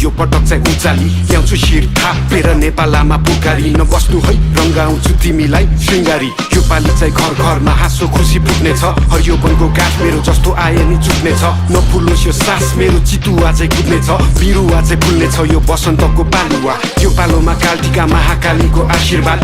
यो पटक चाहिँ उचाली ल्याउँछु शिर थापेर नेपालमा पुकारी नबस्नु है रङ्गाउँछु तिमीलाई श्रृङ्गारी यो पाली चाहिँ घर घरमा हाँसो खुसी फुट्नेछ हरियो वनको गाछ मेरो जस्तो आए नि चुट्नेछ नफुलोस् यो सास मेरो चितुवा चाहिँ कुद्नेछ बिरुवा चाहिँ फुल्नेछ यो बसन्तको पालुवा यो पालोमा कालटिका महाकालीको आशीर्वाद